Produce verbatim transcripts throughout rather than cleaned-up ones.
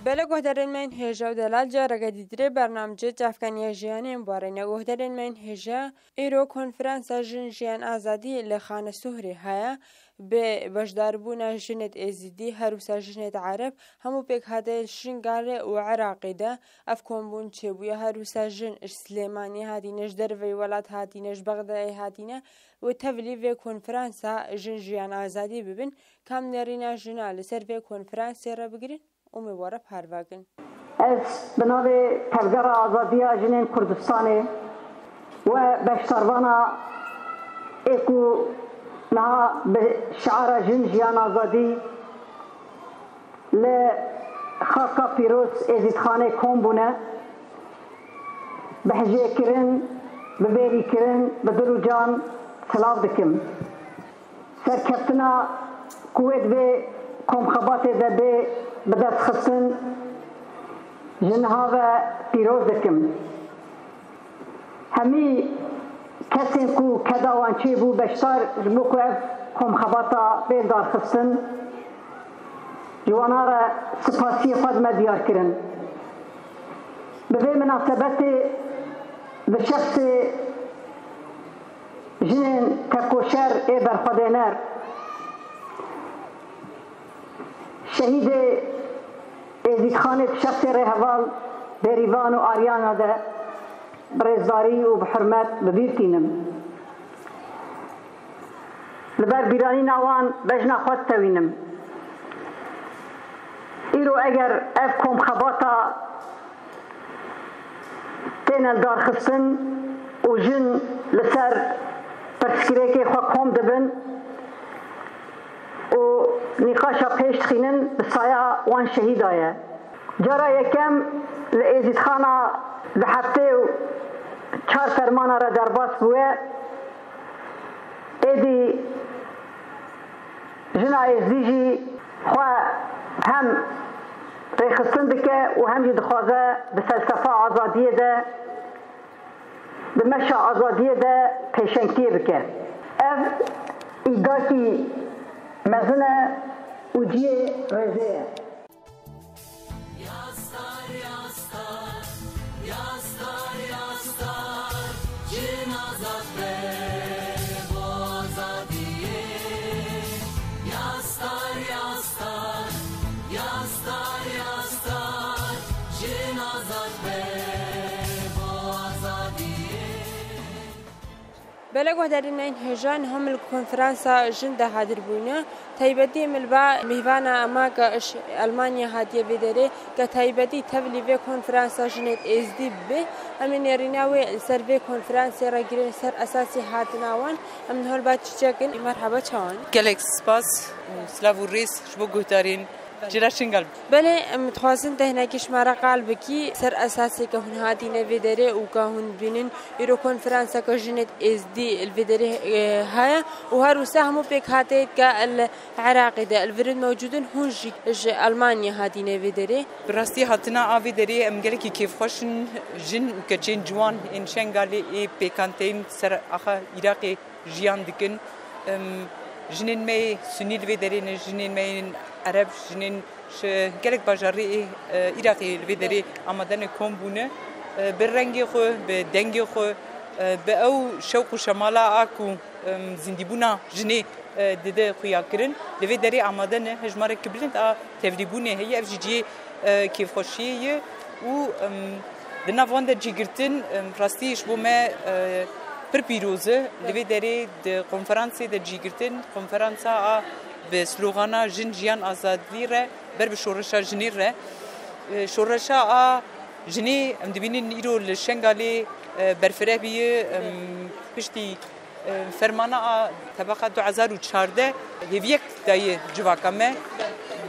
Belê guhdarên me yên hêja û delal, careke dîtirê bernamecê Çavkaniya Jiyanê yên barîne. Guhdarên me yên hêja, îro konferansa Jin Jiyan Azadî li Xanesuhrê heye. Bi beşdarbûna jinêd Êzidî, her wisa jinêd Ereb, hemû pêkhateyên Şingalê û Iraqê de ev kombûn çêbûye. Her wisa jin ji Silêmaniyê hatîne, ji derveyî welat hatîne, ji Bexdayê hatîne û tevlî vê konferansa Jin Jiyan Azadî bibin. Kam nêrîna jina li ser vê konferansê re bigirin û me were parve kin. Ez bi navê Tevgera Azadiya Jinên Kurdistanê we beşdarvana ê ku niha bi şiara Jin Jiyan Azadî li xaka pîroz Êzîdxanê kom bûne, bi hijêkirin, bi bêrîkirin, bi dil û can silav dikim. Serkeftina ku wê di vê komxebatê de bê bidestxistin, ji niha ve pîroz dikim. Hemî kesên ku keda wan çêbû beşdar ji bo ku ev komxebata bê darxistin, ji wana re spasiyê xwe dime diyar kirin. Bi vê minasebetê bi şexsê jinên tekoşer ê berxwedêner, şehîdê Êzîdxanê bi şexsê rêheval Bêrîvan û Aryana de bi rêzdarî û bi hurmet bi bîr tînim. Li ber bîranîna wan bejna xwe ditewînim. Îro eger ev komxebata têne lidarxistin û jin li ser pirsgirêkê xwe kom dibin û nîqaşa pêş dixînin, bi saya wan şehîda ye. Cara yekem li Êzîdxana di heftê û çar fermana re derbas bûye. Êdî jina Êzdî jî xwe hem rêxistin dike û hem jî dixwaze di felsefa azadiyê de, di meşa azadiyê de pêşengtiyê bike. Ev îdakî mezin e û cihê rêzê ye. Yastar, yastar, yastar, yastar, jin azad be bo azadiyê. Yastar, yastar, yastar, yastar, jin azad be bo azadiyê. Belê guhdarên me yên hêja, niha em li konferansa jin de hadir bûyne. Taybetî em li ba mîvana me ke ji Elmanya hatiye vê derê, ke taybetî tevlî vê konferansa jinê Êzdî bibe. Em ê nêrîna wê li ser vê konferansê re girin, ser esasî hatina wan. Em niha li ba çîçek in. Merhaba, çawan? Gelek spas û silav û rêz ji bo guhdarên Cila Şingal. Belê, em dixwazin te hinekî ji me re qal bikî, ser esasê ke hûn hatîne vê derê û ke hûn dibînin îro konferanseke jinê Êzdî li vê derê, e, heye û her wisa hemû pêkhateyê ke li Iraqê de li vir in mewcûd in, hûn jî ji Elmanya hatîne vê derê. Bi rastî hatina a vê derê em gelekî kêfxweş in. Jin û keçên ciwan ên Şengalê ê pêkan tên ser axa Iraqê jiyan dikin. Em, jinên me yê Sunî li vê derê ne, jinên me yên Ereb, jinên ji gelek bajarê ê, e, Iraqê li vê derê amade ne, kom bûne. E, bi rengê xwe, bi dengê xwe, e, bi ew şewq û şemala a ku, em, zindîbûna jinê, e, dide xuya kirin, li vê derê amade ne. Hejmarek bilind a tevlîbûnê heye, ev jî cihê, e, kêfxweşiyê ye û, em, di nav wan de cîgirtin, em, rastî ji bo me, e, pir pîroz e. Li vê derê di konferansê de cîgirtin, konferansa a bi slogana Jin, Jiyan, Azadî re ber bi şoreşa jinê re. E, şoreşa a jinê em dibînin îro li Şengalê, e, berfireh bûye, em, piştî Fermana a tebeqa du hezar û çardeh hêviyek daye civaka me.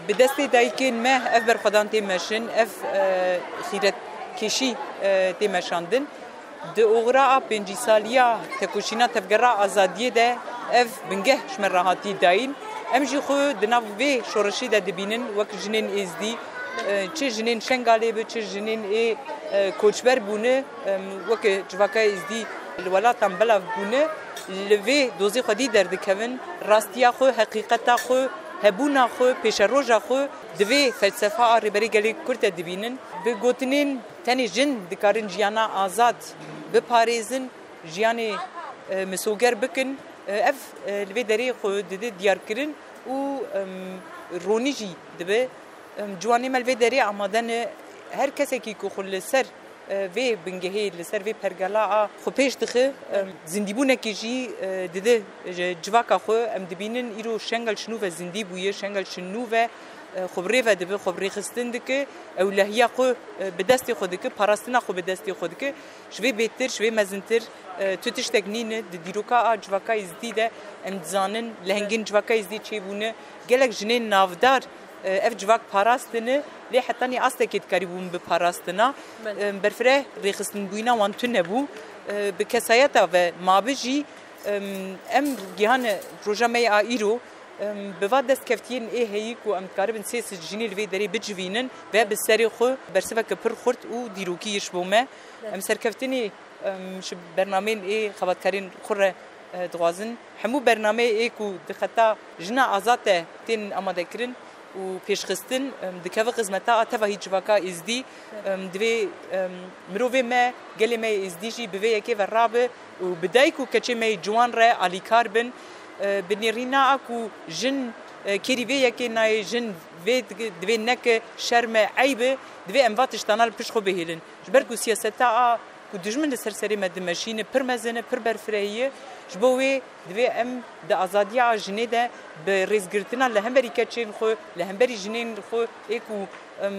Bi destê dayikên me ev berxwedan tê meşin, ev, e, xîretkêşî, e, tê meşandin. Di oxira a pêncî saliya tekoşîna Tevgera Azadiyê de ev bingeh ji me re hatî dayîn. Em jî xwe di nav vê şoreşê de dibînin, wek jinên Êzdî, e, çi jinên Şengalê be, çi jinên ê, e, koçber bûne, em, weke civaka Êzdî li welatan belav bûne, li vê dozê xwedî derdikevin, rastiya xwe, heqîqeta xwe, Hebûna xwe, pêşeroja xwe di vê felsefa a Rêberê Gelê Kurd de dibînin. Bi gotinên tenê jin dikarin jiyana azad biparêzin, jiyanê, e, misoger bikin. E, ev, e, li vê derê xwe dide diyarkirin û, em, ronî jî dibe. Em, ciwanê me li vê derê amade ne. Her kesekî ku xwe li ser, e, vê bingehê, li ser vê pergala a xwe pêş dixe, em, zindîbûnekê jî, e, dide ji civaka xwe. Em dibînin îro Şengel ji nû ve zindî bûye, Şengel ji nû ve, e, xwe bi rê ve dibe, xwe bi rêxistin dike, ewlehiya xwe, e, bi destê xwe dike, parastina xwe bi destê xwe dike. Ji vê bêtir, ji vê mezintir, e, tu tiştek nîne. Di dîroka a civaka Êzidî de em dizanin lehengên civaka Êzidî çêbûne. Gelek jinên navdar, e, ev civak parastine, lê hetanî astekê dikarîbûn bi parastina. Belê. E, berfireh rêxistinbûyîna wan tune bû. E, bi kesayeta ve mabe jî, em, em gihane roja me ya îro, em, bi va destkeftiyên ê heyî ku em dikaribin sê sed jinî li vê derê bicivînin ve bi serê xwe bersiveke pir xurt û dîrokî ye ji bo me. Em serkeftinê, em, ji bernameyên ê xebatkarên xwe re, e, dixwazin. Hemû bernameyê ê ku di xeta jina azad de tên amadekirin û pêşxistin, em, dikeve xizmeta a tevahî civaka Êzidî. Em, divê, em, mirovê me, gelê me yê Êzidî jî bi vê yekê ve rabe û bi dayik û keçê me yê ciwan re alîkar bin. E, bi nêrîna a ku jin, e, kêrî vê yekê nayê, jin vê di-, divê neke şerm e, eyb e, divê em va tiştana li pişt xwe bihêlin. Ji ber ku siyaseta a ku dijmin li ser serê me dimeşîne pir mezin e, pir berfirehî ye. Ji bo wê divê em di azadiya a jinê de bi rêzgirtina li hemberî keçên xwe, li hemberî jinên xwe ê ku, em,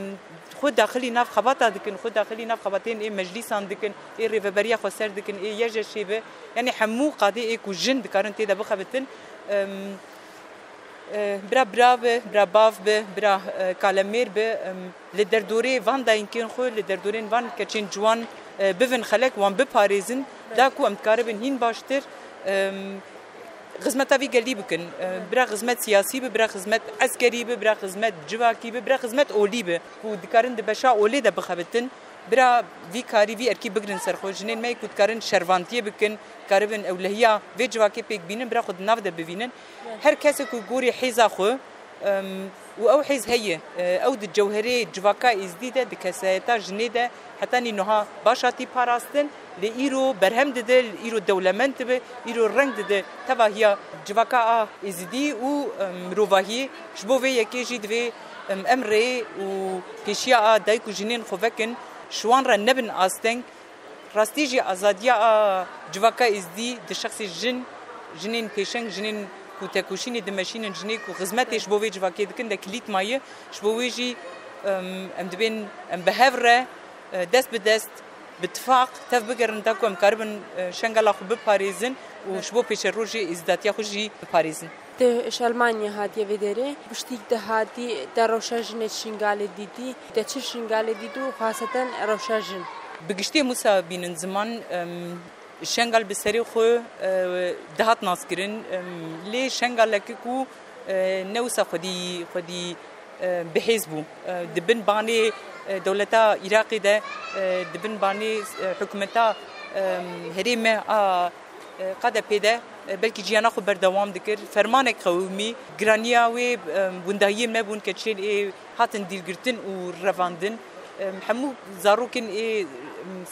xwe daxilî nav xebata dikin, xwe daxilî nav xebatên ê meclîsan dikin, ê rêveberiya xweser dikin, ê Y J Ş'ê be, yanî hemû qadê ê ku jin dikarin tê de bixebitin, em, e, bira bira be, bira bav be, bira, e, kalemêr be, em, li derdorê van dayikên xwe, li derdorên van keçên ciwan, e, bivin xelek, wan biparêzin, da ku em dikaribin hîn baştir, em, xizmeta vî gelî bikin. E, bira xizmet siyasî be, bira xizmet eskerî be, bira xizmet civakî be, bira xizmet olî be. Ku dikarin di beşa olê de bixebitin, bira vî karî, vî erkî bigirin ser xwe. Jinên me ku dikarin şervantiyê bikin, dikaribin ewlehiya vê civakê pêk bînin, bira xwe di nav de bivînin. Her kesek ku gorî hêza xwe, em, û ew hêz heye, e, ew di cewherê civaka Êzidî de, di kesayeta jinê de hetanî niha baş hatî parastin, lê îro berhem dide, îro dewlemend dibe, îro reng dide tevahiya civaka a Êzidî û, em, mirovahiyê. Ji bo vê yekê jî divê, em, em rê û pêşiya a dayik û jinên xwe vekin, ji wan re nebin asteng. Rastî jî azadiya a civaka Êzidî di şexsê jin, jinên pêşeng, jinên ku tekoşînê dimeşînin, jinê ku xizmetê ji bo vê civakê dikin de kilît maye. Ji bo wê jî, em, em dibên em bi hev re, e, dest bi dest, bi tifaq tev bigerin da ku em karibin, e, Şengala xwe biparêzin û ji bo pêşerojê êzîdatiya xwe jî biparêzin. Tu ji Almanya hatiye vê derê. Piştî te hatî, te rewşa jinê Şingalê dîtî. Te çi Şingalê dît û xaseten rewşa jin? Bi giştî em wisa bînin ziman, em, Şengal bi serê xwe, e, dihat naskirin, em, lê Şengaleke ku, e, ne wisa xwedî, xwedî, e, bihêz bû. E, di bin banê, e, dewleta Iraqê de, e, di bin banê, e, hikûmeta, em, herême a E, K D P de, e, belkî jiyana xwe berdewam dikir. Fermanek qewimî, giraniya wê, e, windahiyên me bûn keçên ê hatin dîlgirtin û revandin. E, hemû zarokên ê, e,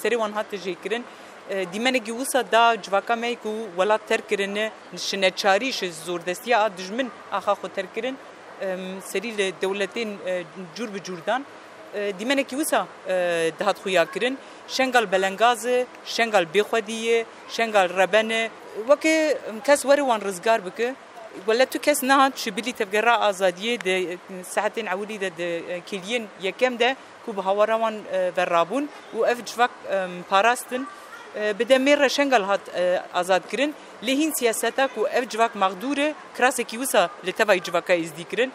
serê wan hate jêkirin. E, dîmenekî wisa da civaka me ku welat terk kirine, ji neçarî, ji zordestiya a dijmin axa xwe terk kirin. Em, serî li dewletên, e, cûr bi cûr dan. E, dîmenekî wisa, e, dihat xuya kirin. Şengal belengaz e, Şengal bêxwedî ye, Şengal reben e. Weke, em, kes were wan rizgar bike. Wele tu kes nehat ji bilî tevgera azadiyê di, e, saetên ewilî de di, e, kêliyên yekem de ku bi hawara wan, e, ve rabûn û ev civak, em, parastin. E, bi demê re Şengal hat, e, azad kirin. Lê hîn siyaseta ku ev civak mexdûr e, kirasekî wisa li tevayî civaka Êzidî kirin.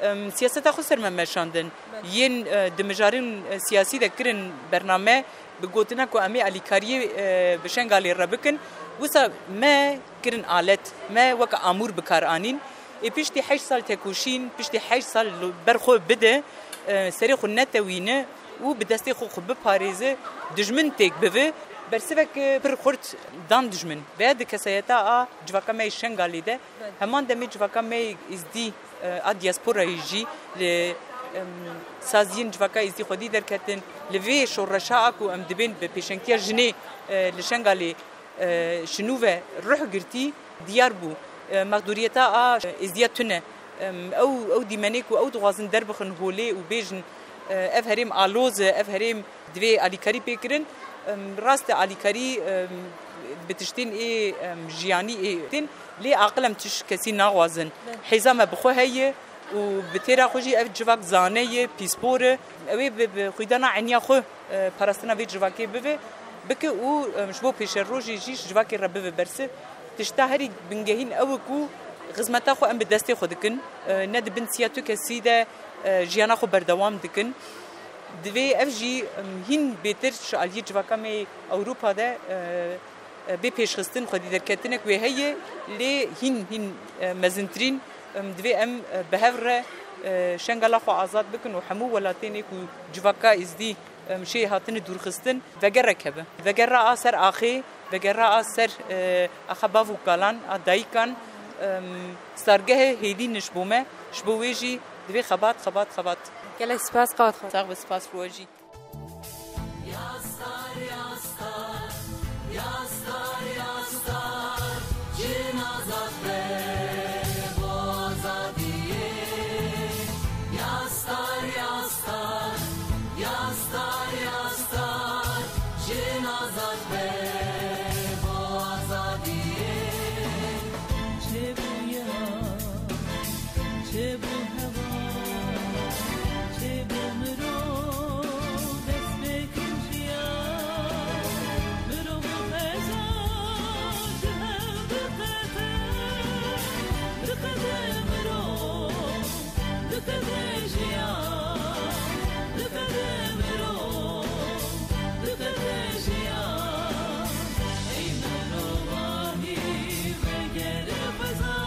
Em, siyaseta xwe ser me meşandin. Yên, e, di mijarên, e, siyasî de kirin bername, bi gotina ku em ê alîkariyê, e, bi Şengalê re bikin, wisa me kirin alet, me weke amûr bi kar anîn. Ê piştî heşt sal tekoşîn, piştî heşt sal li ber xwe bide, e, serê xwe netewîne û bi destê xwe xwe biparêze, dijmin têk bive, Bersivek, e, pir xurt dan dijmin. Ve di kesayeta a civaka me yê Şengalê de, heman demê civaka me yê Êzdî, e, a diasporayê jî li, em, saziyên civaka Êzdî xwedî derketin. Li vê şoreşa a ku em dibên bi pêşengtiya jinê, e, li Şengalê, e, ji nû ve ruh girtî, diyar bû. E, mexdûriyeta a Êzdiya tune. Em, ew, ew dîmenê ku ew dixwazin derbixin holê û bêjin, e, ev herêm aloz e, ev herêm divê alîkarî pê kirin. Em, rast e, alîkarî, em, bi tiştên ê, em, jiyanî ê tên, lê aqil em tişt kesî naxwazin. Hêza me bi xwe heye û bi têra xwe jî ev civak zane ye, pîspor e. Ew ê bi, bi xwîdana eniya xwe, e, parastina vê civakê bive, bike û, e, ji bo pêşerojê jî ji civakê re bive bersiv. Tişta herî bingehîn ew e ku xizmeta xwe em bi destê xwe dikin, e, ne di bin siya tu kesî de, e, jiyana xwe berdewam dikin. Divê ev jî, em, hîn bêtir ji aliyê civaka me yê Ewropa de, e, e, bê pêşxistin, xwedî derketinek wê heye, lê hîn, hîn, e, mezintirîn, em, divê em, e, bi hev re, e, Şengala xwe azad bikin û hemû welatênê ku civaka Êzdî, em, şê hatine dûrxistin, vegerek hebe. Vegera a ser axê, vegera a ser, e, axa bav û kalan, a dayikan, em, stargehe hêlîn e ji bo me, ji bo wê jî divê xebat, xebat, xebat. Gelek spas, qewet xwe. Sax be, spas ji we jî. Çêbû heval, çêbû mirov, dest pê kir jiyan. Mirov û xezan ji hev diqete, diqete mirov, diqete jiyan, diqete mirov, diqete jiyan. Ey mirovahî vegere xwezan.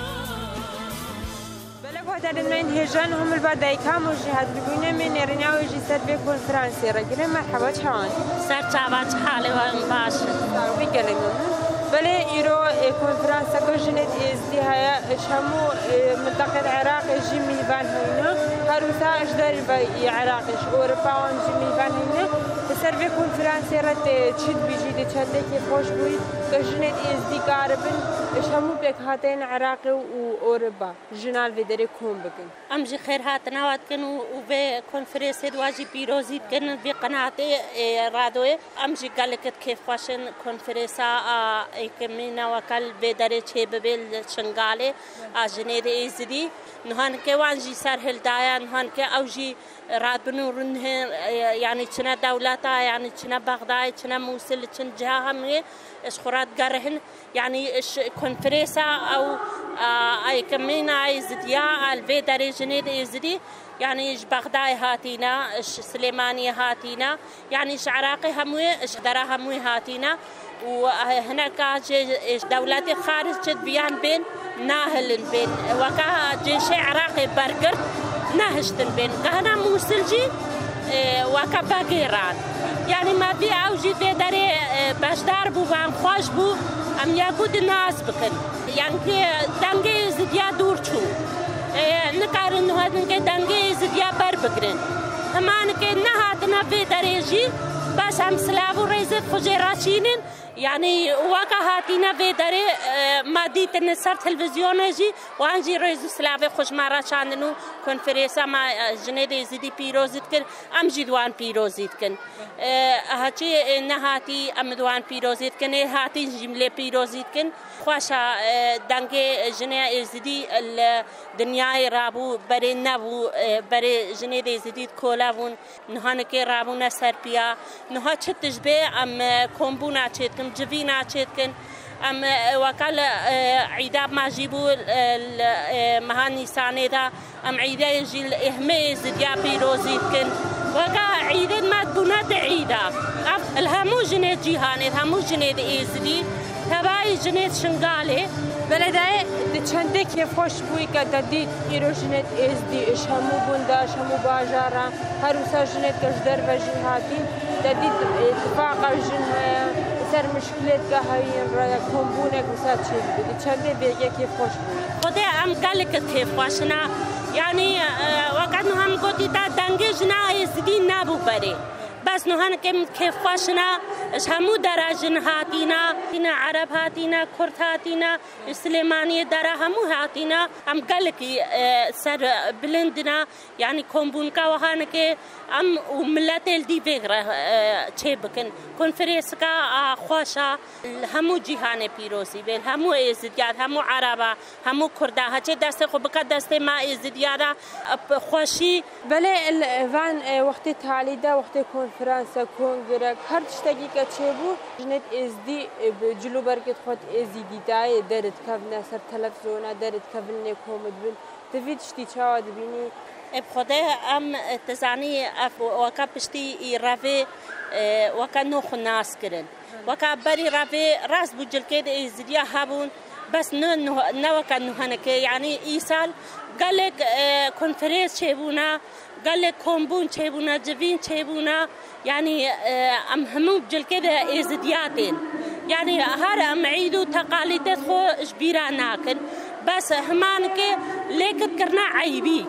Belê guhdarên me yên hêja, niha me li ba dayika me jî hatin bûne, me nêrîna wê jî ser vê konferansê re girin. Merheba, çawan? Ser çava, çi halê we? Em baş in. Sağ ol, gelek memnun. Belê îro, e, konferanseke jinê di Êzdî heye, ji hemû, e, mintaqên Iraqê jî mîvan hewîne. Her wisa ji derveyî Iraqê, ji Ewropa wan jî mîvan hewîne. Li ser vê konferansê re tê çi dibîjî, di çendekê xweş bûyî, ke jinê di Êzdî karibin, ji hemû pêkhateyên Iraqê û Ewropa. Jinan vê derê kom bikin. Em jî xêrhatina we dikin û, û vê konferênsê di we jî pîrozî dikin, vê qenatê, ê, radoyê. Em jî gelek di kêfxweş in konferênsa a êkemîna weke li vê derê çêbibe li Şingalê a jinê di Êzidî. Niha nike wan jî ser hildaye, niha nike ew jî radibin û rûnihê, e, yanî çine dewleta, yanî çine Bexdayê, çine Mûsil, çin ciha hemûyê ji xwe re digerihin. Yanî ji konferênsa ew, a, a yekemîn a Êzidiya, a li vê derê jinê di Êzidî, yanî ji Bexdayê hatîne, ji Silêmaniyê hatîne, yanî ji Iraqê hemûyê, ji dera hemûyê hatîne û, e, hineka jê, e, ji dewletê xaric çi dibiyan bên, nahilin bên. Weke cêşê Iraqê bergirt, nehiştin bên. Gehna Mûsil jî, e, weke vegêran. Yanî me vî ew jî vê derê, e, beşdar bû, ve em xweş bû, em yek û di nas bikin. Yanî dengê Êzidiya dûr çû. E, nikarin niha dengê, dengê Êzidiya ber bigirin. Himanikê nehatine vê derê jî, bes em silav û rêzê xwe jê re çînin. Yanî weke hatîne vê derê, e, me dîtin li ser televîzyonê jî, wan jî rêz û silavê xwe ji me re çandin û konferênsa me, e, jinê dê Êzidî pîrozî dikir, em jî di wan pîrozî dikin. E, heçî, e, nehatî, em di wan pîrozî dikin, ê hatî jî em lê pîrozî dikin. Xweş e, e, dengê jinê Êzidî li dinyayê rabû, berê nebû, e, berê jinê dê Êzidî di kole bûn. Niha nikê rabûne ser piya. Niha çi tişt bê, em, e, kombûna çêdikin, civîna çêdikin. Em, e, weke li, e, îda me jî bû, e, li, e, meha Nîsanê de. Em îdê jî li êhmê Êzidiya pîrozî dikin. Weke îdên me bûne di îda. Ev li hemû jinê cîhanê, hemû jinê di Êzidî, tevayî jinê Şingalê, Belê dayê, di çendê kêfxweş bûyî ke te dît îro jinêt êzdî ji hemû gunda, ji hemû bajara, her wisa jinêt ke ji derve jî hatîn, te dît, e, tifaqa jin heye, li ser mişkilêt ke heyîn re ye, kombûnek wisa çêdibe. Di çendê bêgê kêfxweş bûyî. Xwedê em gelek kêfxweş in a. Yanî, e, weke niha min gotî te dengê jina êzdî nebû berê. Bes niha nikê min kêfxweş in a, ji hemû dera jin hatîne, hatîne, Ereb hatîne, Kurd hatîne, Silêmaniyê dera hemû hatîne. Em gelekî, e, ser bilind in a, yanî kombûnka wiha nike em û miletê li dî vê re, e, çê bikin. Konferênsika, a, xweş a, li hemû cîhanê pîrozî bê, li hemû êzidiya, li hemû Ereba, hemû Kurda, heçê destê xwe bike destê me êzidiya re, bi xweşî. Belê, li van, e, wextê talî de, wextê konferanse, kongrek, her tiştekî ke çêbû, jinêt êzdî, e, bi cil û berkêt xwe êzîdî dayê derdikevne ser televîzyona, derdikevin lê kom dibin. Tu vî tiştî çawa dibînî? Ê bi Xwedê em, e, tu zanî, ev weke piştî î revê, e, weke nû xwe nas kirin. Weke berî revê rast bû cilkê de êzidiya hebûn, bes ne, ne, ne weke nû henekê, yanî îsal gelek, e, konferêns çêbûne, gelek kombûn çêbûne, civîn çêbûne, yanî, e, em hemû cilkê de êzidiya tên. Yanî her em îd û teqalîtê xwe ji bîra nakin. Bes himanike lêkit kirine eybî.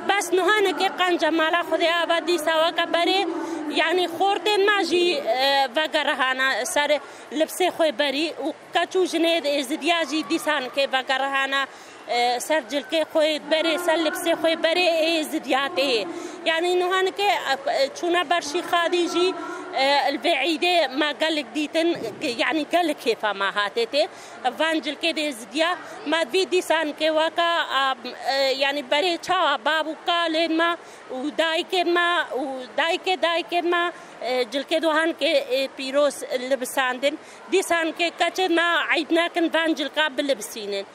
Bes nuhanike qenca mala Xwedê ava dîsa weke berê, yanî xortên me jî, e, vegerihana ser libsê xwe berî û keç û jinê êzidiya jî dîsankê vegerihana, e, ser cilkê xwe berê, ser libsê xwe berê êzidiya tê. Yanî nuhanike, e, çûna ber şîxadî jî, e, li vê îdê me gelek dîtin, yanî gelek kêfa me hatê tê. Van cilkê de êzidiya, me vî dîsankê weka, a, e, yanî berê çawa bab û kalê me û dayikê me û dayikê dayikê me, e, cilkê dohankê, e, pîroz libisandin. Dîsankê keçê me eyb nakin van cilka bilibisînin.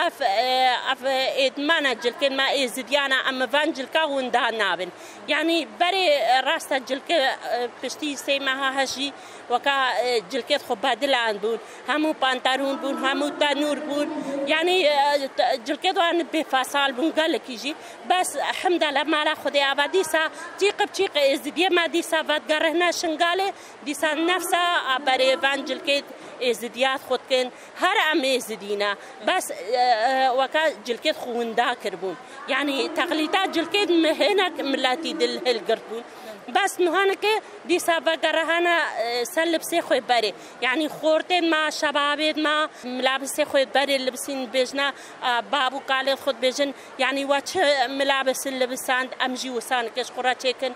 Ev, e, ev êdmana cilkên me êzidiyana em van cilka winda nabin. Yanî berê, e, rasta cilke, e, piştî sê meha hejî weka, e, cilkê xwe bedilan bûn. Hemû pantarûn bûn, hemû tenûr bûn. Yanî, e, te-, cilkê wan bêfasal bûn gelekî jî. Bes hemdele mala Xwedê ava dîsa çîq bi çîq êzidiyê me dîsa vedigerihne Şingalê. Dîsa nefsa a berê van cilkê êzidiya xwe dikin. Her em êzidî ne. Bes, e, e, weka cilkê xwe winda kiribûn. Yanî teqlîda cilkê me hinek miletî dil hilgirtbûn. Bes nuhanike dîsa vegerihane, e, ser libsê xwe berê. Yanî xortên me, şebabên me, milabisê xwe berê libisîn bêjne, e, bab û kalê xwe dibêjin. Yanî we çi milabis libisand, em jî wisanike ji xwe re çêkin.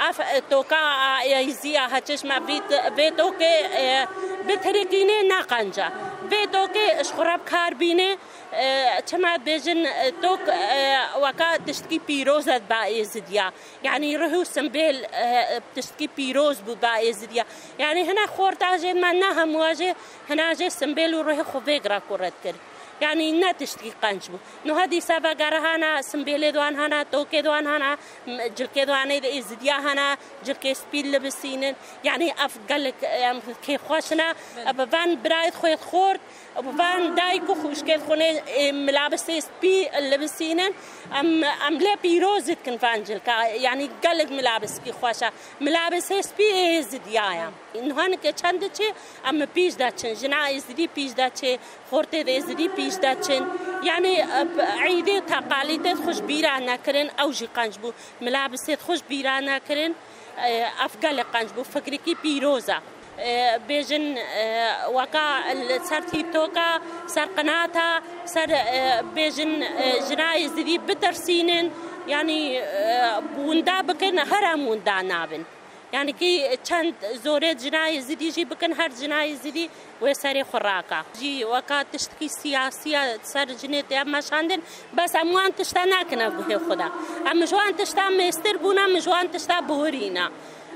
Ev, e, toka, a, êzî ya heçê ji me vî, vê tokê, e, bitirikînê ne qenc e. Vê tokê ji xwe re bi kar bînê, e, çima dibêjin, e, tok, e, weka tiştkî pîroz e diba êzidiya. Yanî rih û simbêl, e, tiştkî pîroz bû diba êzidiya. Yanî hine xorta jê me ne hemûa jê, hina jê simbêl û rihê xwe vê gira ku red kir. Yanî ne tiştkî qenc bû. Nuha dîsa vegerihana, simbêlê di wan hana, tokê di wan hana, m-, cilkê di wanê de êzidiya hana, cilkê spî libisînin. Yanî ev gelek, em, kêfxweş ne. Bi van birayê xwe xort, bi van dayik û xwişkê xwe nê, ê, milabisê spî libisînin. Em, em lê pîroz dikin van cilka. Yanî gelek milabiskî xweş e. Milabisê spî êzidiya ye. Nuha nike çend diçê, em pîş de çin. Jina êzidî pîş de çê. Xortê de êzidî pîş de çin. Yanî, e, îdê teqalîdê xwe ji bîra nekirin, ew jî qenc bû. Milabisê xwe ji bîra nekirin, e, ev gelek qenc bû. Fikrikî pîroz e. E, bêjin, e, weka li ser TikToka, ser qinata, ser, e, bêjin, e, jina êzidî bitirsînin. Yanî, e, winda bikin, her em winda nabin. Yanî kî çend zorê jina êzidî jî bikin, her jina êzidî wê serê xwe raka. Jî weka tiştkî siyasî ya ser jinê tê meşandin, bes em wan tişta nakin ev guhê xwe de. Em ji wan tişta mêstir bûne, em ji wan tişta bihurîne.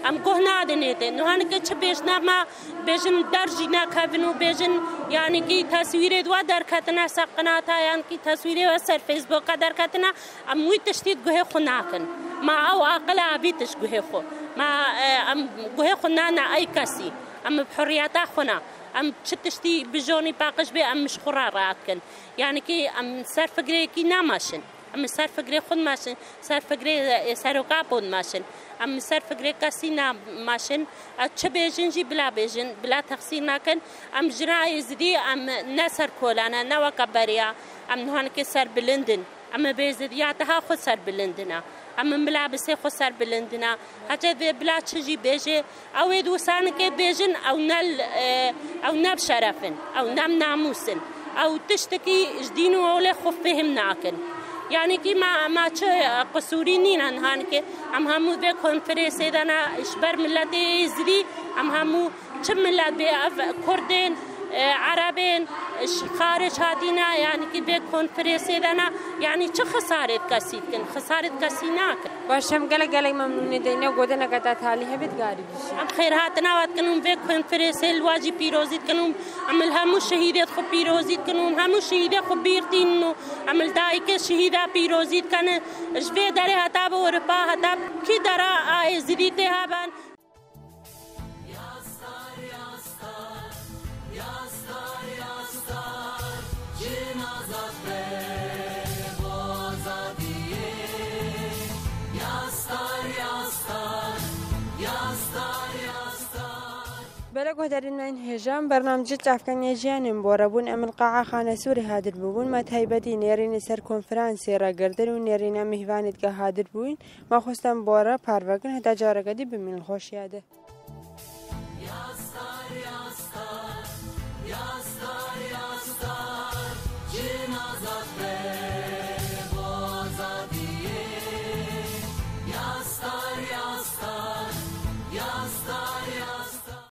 Em guh nadinê tê. Niha nike çi bêjna me, bêjin der jî nekevin û bêjin, yanî kî teswîrê di we derketine ser qinata, yan kî teswîrê we ser Facebooka derketine, Em wî tiştî di guhê xwe nakin. Ma ew aqil e vî tişt guhê xwe. Ma, e, em guhê xwe nane ey kesî. Em bi hurriyeta xwe ne. Em çi tiştî bijonî paqij bê, em ji xwe re rahat kin. Yanî ki em ser fikrekî nemaşin. Em ser fikrê xwe dimeşin, ser fikrê, e, seroka bo dimeşin. Em ser fikrê kesî nemaşin. E, çi bêjin jî bila bêjin, bila texsîr nakin. Em jina Êzidî, em ne ser kola ne, ne weke beriya. Em nihanikê ser bilind in. Em bi êzidiya daha xwe ser bilind in a. Em bi milabisê xwe ser bilind in a. Hece vê bila çi jî bêjê, ew ê di wisanikê bêjin, ew ne, e, ew ne bi şeref in, ew ne bi namûs in. Ew tiştekî ji dîn û ewlê xwe fêhm nakin. Yanî kî ma, ma çi, e, qisûrî nîne nihanikê. Em hemû vê konferênsê de ne ji ber miletê Êzidî, em hemû çi milet bê, ev Kurdên, e, Erebên, ji xaric hatîne, yanî ki vê konferênsê de ne, yanî çi xisarê di kesî dikin? Xisarê di kesî nakin. Baş, em gelek gelek memnûn ê, dê ne gotineke te talî hebe dikarî bişî. Em xêrhatina we dikin û vê konferênsê li we jî pîrozî dikin û em li hemû şehîdê xwe pîrozî dikin û hemû şehîdê xwe bîr tînin û em li dayikê şehîda pîrozî dikin. Ji vê derê heta bi Ewropa, heta kî dera a Êzidî tê heben. Yastar, yastar, yastar, yastar, cin azad be, bo azadiyê. Yastar, yastar, yastar, yastar. Belê guhdarên me yên hêja, em bernamecê Çavkaniya Jiyanê bore bûn. Em li Qe'a Xanesûrê hadir bûbûn. Me taybetî nêrînê ser konferansê re girtin û nêrîna mîhvanê dike hadir bûyîn. Me xwestin bore parve kin, heta careke dî bimînin li xweşiya de.